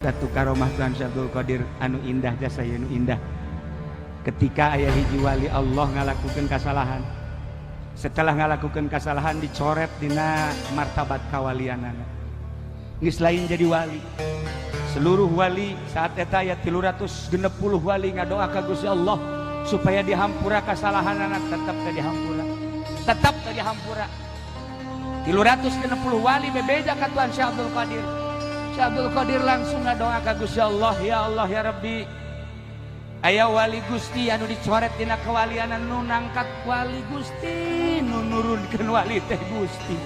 Satu karomah Tuan Syekh Abdul Qadir anu indah, jasa anu indah, ketika aya hiji wali Allah ngalakukan kesalahan. Setelah ngalakukan kesalahan, dicoret dina martabat kawalianana, geus lain jadi wali. Seluruh wali saat eta aya 360 wali ngadoa ka Gusti Allah supaya dihampura kesalahanana. Tetap teu dihampura, tetap teu dihampura. 360 wali bebeja ka Tuan Syekh Abdul Qadir. Syekh Abdul Qadir langsung ngadoa ka Gusti Allah, "Ya Allah, ya Rabbi, aya wali Gusti anu dicoret dina kewalianan. Nu nangkat wali Gusti, nu nurunkeun wali teh Gusti.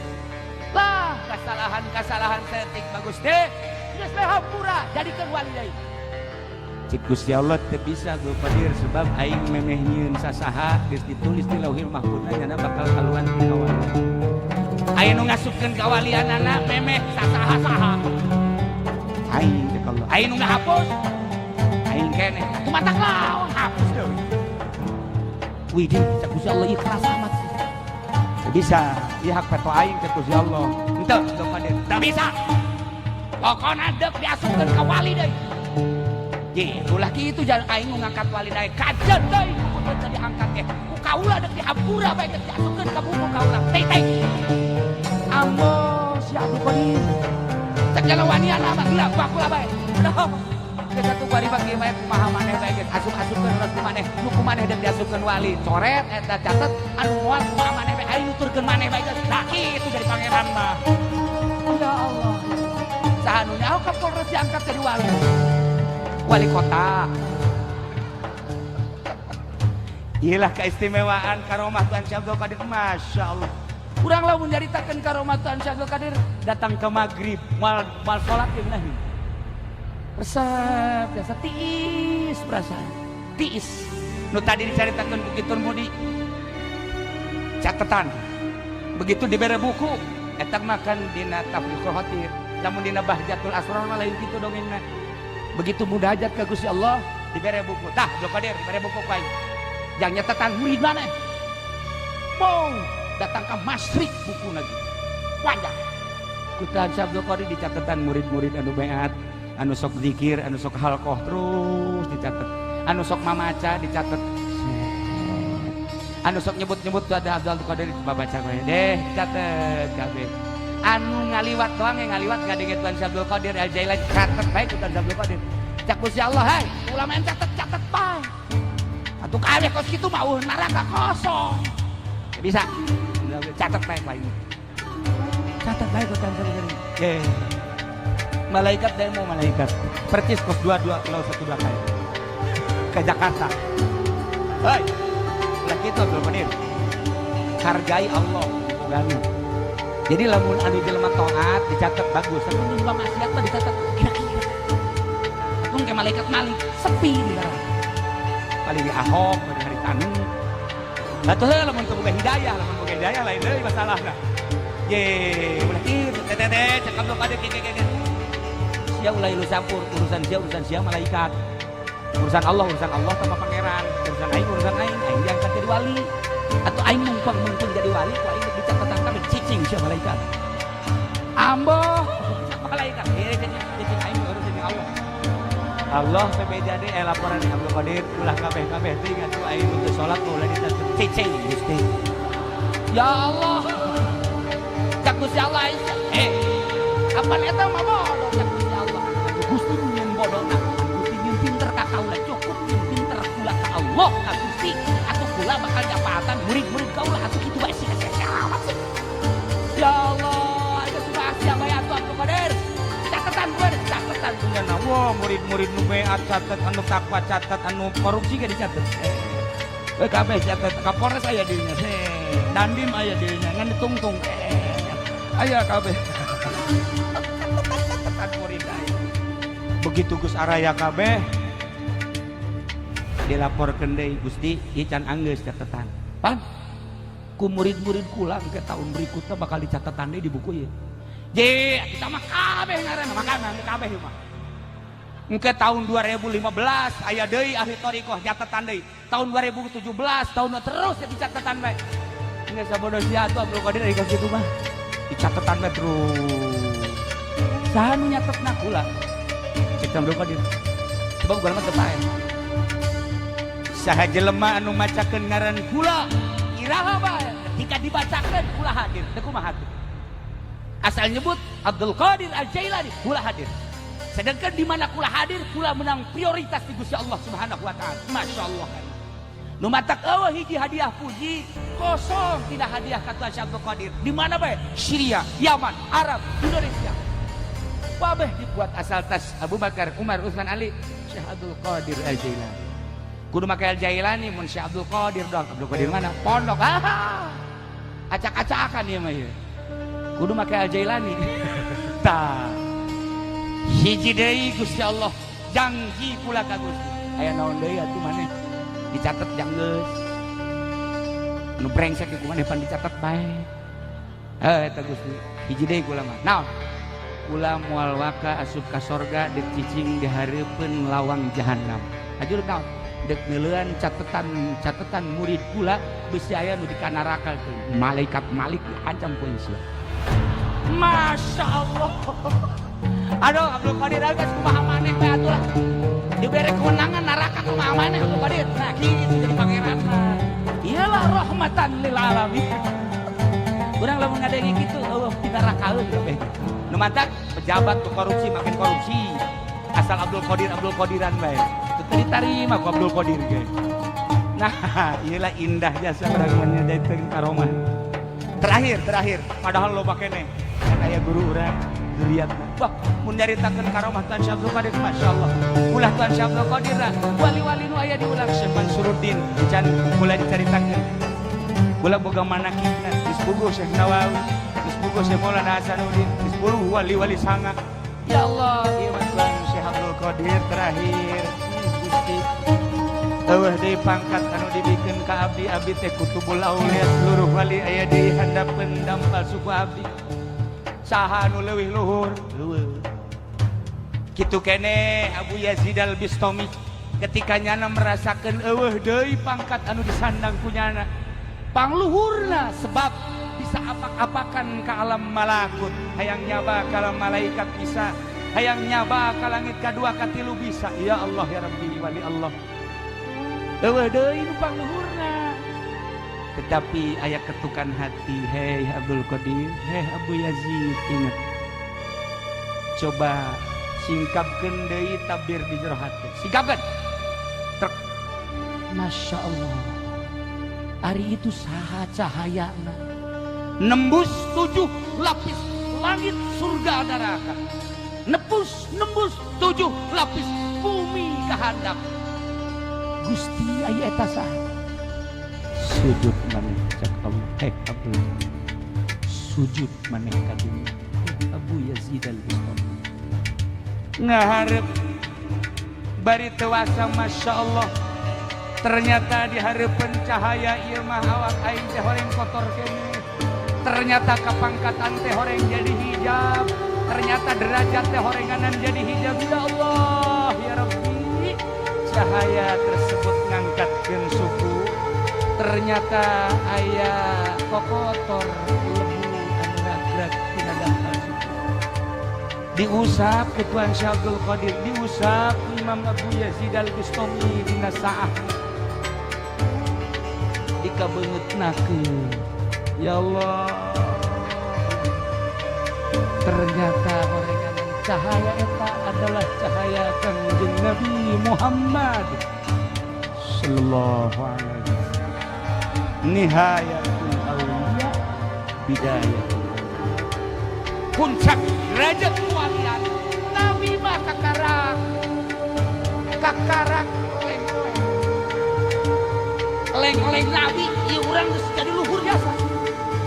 Lah, kesalahan-kesalahan saeutik mah Gusti geus we hampura, jadikeun wali deui." Cik Gusti Allah, "Teu bisa, Abdul Qadir, sebab aing memeh nyieun sasaha geus ditulis di Lauhil Mahfudna nyana bakal kaluan ti kawalian. Aya nu ngasupkeun kawalianana memeh sasaha-saha aing." Cek Allah, "Aya nu ngahapus aing keneh, tumatak lawan hapus deui." Widih, cek Gusti Allah, ikhlas amat sih. "Teu bisa, ieu hak veto aing," cek Gusti Allah. "Henteu, Abdul Qadir, teu bisa. Pokona deuk diasupkeun ka wali deui." Ye, ulah kitu, jangan aing nu ngangkat wali deui. Kajeun deui ku teu diangkat ge. Ku kaula deuk dihampura bae, deuk diasupkeun ka buku kaula. Teh teh. Ambo si Abdul Qadir. Cek jalan wanian mah gila ku aku lah bae. Aduh. Geus satu bari bagi bae, kumaha maneh bae geus asup-asupkeun terus ku maneh. Nu ku maneh deuk diasupkeun wali. Coret eta catet, anu moal kumaha maneh bae, aing nuturkeun maneh bae geus. Nah, kitu jadi pangeran mah. Ya Allah. Saha nu nyaho Kapolres diangkat jadi wali? Wali kota. Iyalah keistimewaan karomah Tuan Syekh Abdul Qadir, Masya Allah. Urang lamun nyaritakeun karomah Tuan Syekh Abdul Qadir datang ke maghrib, moal moal salat ge nahi. Resep biasa tiis, perasaan tiis. Nu tadi dicaritakeun ku Kitur Mudi, catatan begitu dibere buku eta mah kan dina Tafriqul Khatir, lamun dina Bahjatul Asrar mah lain kitu dongengna. Begitu munajat ka Gusti Allah, dibere buku. Tah, Abdul Qadir dibere buku ku aing jang nyatetan murid maneh. Mau datang ke masyrik buku lagi panjang ku Tuan Syekh Abdul Qadir dicatetan murid-murid anu beat, anu sok zikir, anu sok halqoh, terus dicatat, anu sok mamaca dicatat, anu sok nyebut-nyebut tuh ada Abdul Qadir babaca bae deh, dicatet kabeh. Anu ngaliwat doang, yang ngaliwat ngadenge Tuan Syekh Abdul Qadir Al Jailani, catet bae ku Tuan Syekh Abdul Qadir. Cak Gusti Allah, "Hai, ulama yang catet, catet bae atuh kabeh, kos kitu mah eueuh neraka kosong." Ya bisa catet bae bae, catat bae ku Tuan Syekh Abdul Qadir. Ye. Malaikat demo, malaikat percis kos dua dua kilo satu dua kali ke Jakarta. Hei, lah gitu Abdul Qadir, hargai Allah ganu. Jadi lamun anu jelema taat dicatat bagus, tapi anu jelema maksiat mah dicatat kira-kira. Atuh ke malaikat maling sepi di dalam. Paling di Ahok pada hari tanu. Lah tuh lamun teu boga hidayah, lamun boga hidayah lain deui masalahna. Ye, ulah kieu teh teh teh, cek Abdul Qadir kieu kieu kieu. Sia ulah ilu campur, urusan sia urusan sia malaikat. Urusan Allah urusan Allah sama pangeran, urusan aing urusan aing, aing diangkat jadi wali. Atau aing mumpung mumpung jadi wali, ku aing dicatatan kabeh, cicing sia malaikat. Ambo malaikat, eh cicing cicing, aing urusan jeung Allah. Allah PBJD laporan Abdul Qadir, ulah kabeh-kabeh teuing atuh aing untuk salat mah ulah dicatet, cicing Gusti. Ya Allah. Cak Gusti Allah, eh apa eta mah bodoh, cak Gusti Allah. Atuh Gusti nu nyieun bodona, Gusti nyieun pinter ka kaula, cukup nyieun pinter kula ka Allah ka Gusti. Atuh kula bakal nyapatan murid-murid kaula, atuh kitu bae sih amat sih. Ya Allah, itu sudah asia bae atuh Abdul Qadir. Catatan gue, catatan punya. Wah, murid-murid nu beat catat, anu takwa catat, anu korupsi ge dicatat. Eh, kabeh catat, Kapolres aya dirinya, Dandim aya dirinya, ngan ditungtung. Eh, aya kabeh. Catatan murid aya. Begitu Gus Araya kabeh dilaporkeun deui, "Gusti, ieu can anggeus catatan." Pan ku murid-murid kula ke tahun berikutnya bakal dicatetan deui di buku ieu. Je, kita mah kabeh ngaranna makanan kabeh ieu mah. Engke tahun 2015 aya deui ahli thariqah catatan deui. Tahun 2017, tahun terus ya dicatetan bae. Geus sabodo sia atuh Abdul Qadir ari kitu mah. Dicatetan bae terus. Saha nu nyatetna? Kula. Cek Abdul Qadir. Sebab kula mah teu paeh. Saha jelema anu macakeun ngaran kula iraha bae, ketika dibacakeun kula hadir. Teu kumaha tuh? Asal nyebut Abdul Qadir Al-Jailani, kula hadir. Sedangkan di mana kula hadir, kula menang prioritas di Gusti Allah Subhanahu wa taala. Masya Allah. Nu matak euweuh hiji hadiah puji kosong tidak hadiah ka Tuan Syekh Abdul Qadir. Di mana bae? Syria, Yaman, Arab, Indonesia. Kabeh dibuat asal tas Abu Bakar, Umar, Utsman, Ali, Syekh Abdul Qadir Al-Jailani. Kudu make Al-Jailani, mun Syekh Abdul Qadir doang. Abdul Qadir mana? Pondok. Ah. Acak-acakan ieu mah ieu. Kudu make Al-Jailani. Tah. Hiji deui, Gusti Allah janji kula ka Gusti. Aya naon deui atuh maneh? Dicatet jang geus. Anu brengsek ku maneh pan dicatet bae. Eh, eta Gusti. Hiji deui kula mah. Naon? Kula moal waka asup ka sorga dek cicing di hareupeun lawang jahanam. Ajur naon? Dek neuleuan catetan catetan murid kula, bisi aya nu di kanaraka teh. Malaikat Malik diancam ku sia. Masya Allah. Aduh, Abdul Qadir geus kumaha maneh teh atuh lah. Dibere kewenangan neraka kumaha maneh, Abdul Qadir. Nah, kitu jadi pangeran mah. Iyalah, rahmatan lil alamin. Urang lamun ngadenge kitu euweuh pinarakaeun kabeh. Nu matak pejabat tuh korupsi makin korupsi. Asal Abdul Qadir Abdul Qadiran bae. Itu teu ditarima ku Abdul Qadir ge. Nah, iyalah indah jasa urang mah nyajaikeun karomah. Terakhir, terakhir, padahal loba keneh. Kan aya guru urang zuriatna. Wah, mun nyaritakeun karomah Tuan Syekh Abdul Qadir, Masya Allah. Ulah Tuan Syekh Abdul Qadir lah. Wali-wali nu aya diulang Syekh Mansuruddin can mulai dicaritakeun. Kula boga manakibna, geus puguh Syekh Nawawi, geus puguh Syekh Maulana Hasanuddin, geus puguh wali-wali sanga. Ya Allah, ieu mah Tuan Syekh Abdul Qadir terakhir. Gusti. Euweuh deui pangkat anu dibikeun ka abdi, abdi teh kutubul aulia, seluruh wali aya di handapeun dampal suku abdi. Saha anu leuwih luhur? Leuwih. Kitu keneh Abu Yazid Al-Bistami ketika nyana merasakeun euweuh deui pangkat anu disandang ku nyana. Pangluhurna sebab bisa apak-apakan ke alam malakut, hayang nyaba ka alam malaikat bisa, hayang nyaba ka langit kadua katilu bisa. Ya Allah, ya Rabbi, wali Allah. Euweuh deui nu pangluhurna. Tetapi aya ketukan hati, hei Abdul Qadir, hei Abu Yazid, ingat. Coba singkapkeun deui tabir di jero hati. Singkapkeun. Trek. Masya Allah. Ari itu saha cahayana? Nembus tujuh lapis langit surga neraka. Nembus nembus tujuh lapis bumi kehandap. Gusti, aya eta saha? Sujud maneh cak Allah. Hei Abdul. Sujud maneh ka dunya. Abu Yazid Al-Bistami. Ngaharep bari tewasa, Masya Allah. Ternyata di hareupeun cahaya ieu mah awak aing teh horeng kotor keneh. Ternyata kapangkatan teh horeng jadi hijab. Ternyata derajat teh horenganan jadi hijab. Ya Allah, ya Rabbi. Cahaya tersebut ngangkatkeun suku. Ternyata aya kokotor lebu anu ragrag tina dampal suku. Diusap ku Tuan Syekh Abdul Qadir, diusap ku Imam Abu Yazid Al-Bistami dina saah dikabeungeutnakeun. Ya Allah, ternyata horenganan cahaya eta adalah cahaya Kangjeng Nabi Muhammad sallallahu alaihi wasallam. Nihayatul auliya, bidayatul auliya. Puncak derajat kewalian Nabi mah kakarak kakarak leng-leng leng-leng Nabi ieu. Urang geus jadi luhur jasa,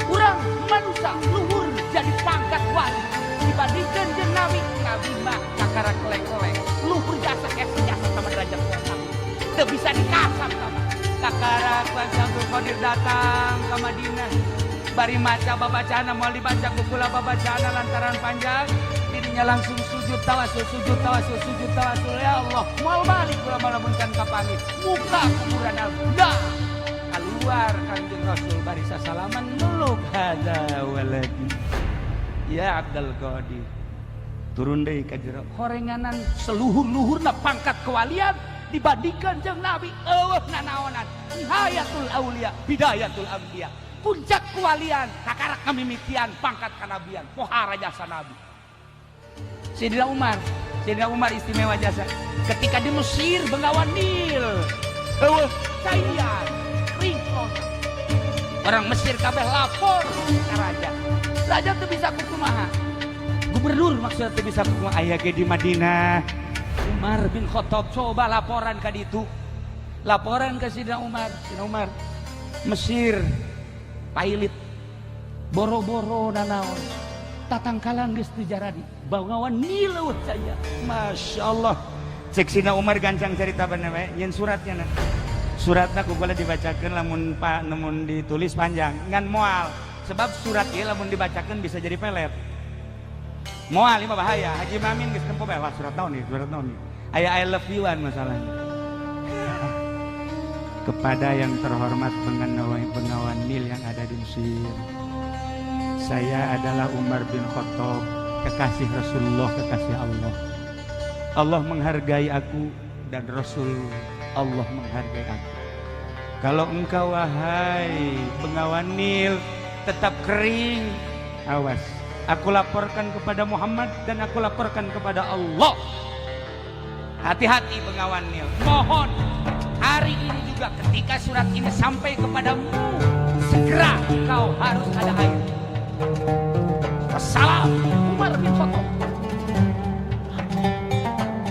urang manusia luhur jadi pangkat wali dibandingkan jeung Nabi. Nabi mah kakarak leng-leng, luhur jasa, es jasa sama derajat Nabi teu bisa dikasap sama kakarak. Tuan Abdul Qadir datang ke Madinah bari maca babacana, moal dibaca ku kula babacana lantaran panjang. Dirinya langsung sujud tawasul, sujud tawasul, sujud tawasul. Ya Allah, moal balik kula lamun can kapanggih muka kuburan Abda. Keluar Kanjeng Rasul bari sasalaman, meluk, "Hadza waladi ya Abdul Qadir." Turun deui ka jero. Horenganan seluhur-luhurna pangkat kewalian dibandingkan jeung Nabi eueuh nanaonan. Nihayatul aulia, bidayatul anbiya. Puncak kewalian, kakarak kamimitian pangkat kanabian, pohara jasa Nabi. Sayyidina Umar, Sayyidina Umar istimewa jasa. Ketika di Mesir Bengawan Nil, eueuh caian, kering. Orang Mesir kabeh lapor ke raja. Raja tuh bisa kumaha? Gubernur maksudnya tuh bisa kumaha? Aya ge di Madinah. Umar bin Khattab coba laporan ka ditu. Laporan ke Sidina Umar, Sidina Umar. Mesir pailit boro-boro nanaon. Tatangkalan geus teu jaradi. Bengawan Nil eueuh saya. Masya Allah. Cek Sidina Umar gancang cerita bener we, nyeun suratnya na. Suratna ku kula dibacakeun lamun pa namun ditulis panjang ngan moal, sebab surat ieu lamun dibacakeun bisa jadi pelet. Moal ieu mah bahaya. Haji Mamin geus nempo bae, wah, surat naon nih, surat naon nih. Aya I love you-an masalahnya. Kepada yang terhormat Bengawan, Bengawan Nil yang ada di Mesir. Saya adalah Umar bin Khattab, kekasih Rasulullah, kekasih Allah. Allah menghargai aku dan Rasul Allah menghargai aku. Kalau engkau, wahai Bengawan Nil, tetap kering, awas. Aku laporkan kepada Muhammad dan aku laporkan kepada Allah. Hati-hati, Bengawan Nil. Mohon hari ini juga ketika surat ini sampai kepadamu, segera kau harus ada air. Wassalam, Umar bin Khattab.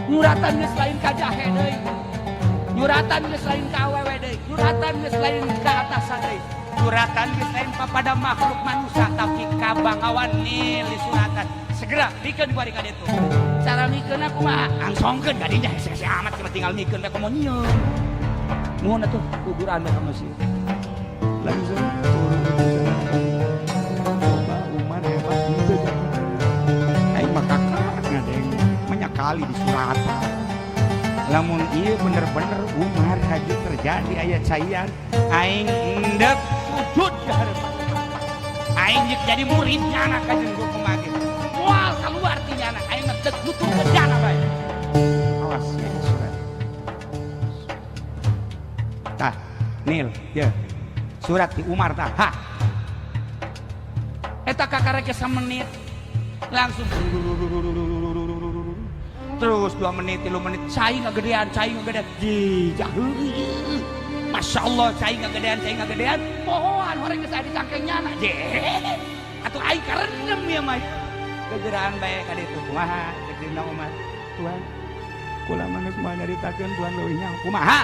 Nyuratan geus lain ka jahe deui. Nyuratan geus lain ka awewe deui. Nyuratan geus lain ka atasan deui. Nyuratan geus lain papada makhluk manusia, tapi ka Bangawan Nil disuratan. Segera bikeun ku ka ditu. Cara mikeun kumaha? Angsongkeun ka dinya, hese-hese amat cuma tinggal mikeun bae komo nyieun. Nuhun atuh kuburan bae ka Mesir. Langsung turun ke. Coba Umar hebat gitu. Aing mah kakak ngadeng banyak kali di suratan. Lamun iya bener-bener Umar haji terjadi aya caian, aing endep sujud di hadapan Umar. Aing jeung jadi muridnya anak kajeun gua kumaha. Moal keluar ti nyana, aing mah deuk nuturkeun jana bae. Awas ya surat. Tah, Nil, ya. Surat di Umar tah. Ha. Eta kakarek menit langsung terus 2 menit, 3 menit, cai ngagedean, cai ngagedean, jijah, masya Allah, cai ngagedean, cai ngagedean, pohoan orang geus aya di cangkeng nyana, je atuh aing karenem ya mah kegeraan bae ka ditu. Kumaha cek Dina Umar? Tuhan, kula mah geus moal nyaritakeun, Tuhan leuwih nyaho. Kumaha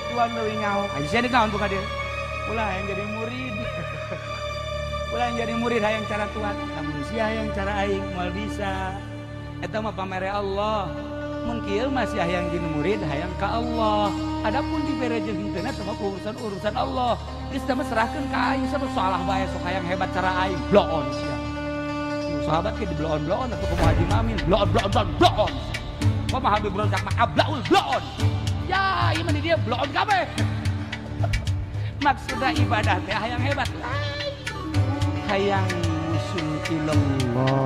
Tuhan leuwih nyaho? Ayo sia naon buka dia? Kula hayang jadi murid, kula hayang jadi murid, hayang cara Tuhan. Lamun sia hayang cara aing, moal bisa. Eta mah pamere Allah. Mun kieu mah sia hayang jadi murid, hayang ka Allah. Adapun dibere jeung henteu eta mah urusan urusan Allah. Geus mah serahkeun ka aing, sama salah bae sok hayang hebat cara aing. Bloon sia. Sahabat ke di bloon-bloon atau kumaha Haji Mamin bloon bloon bloon bloon. Kumaha Habib Rozak mah ablaul bloon. Ya, ieu mah di dia bloon kabeh. Maksudnya ibadah teh hayang hebat, hayang wusul ilallah.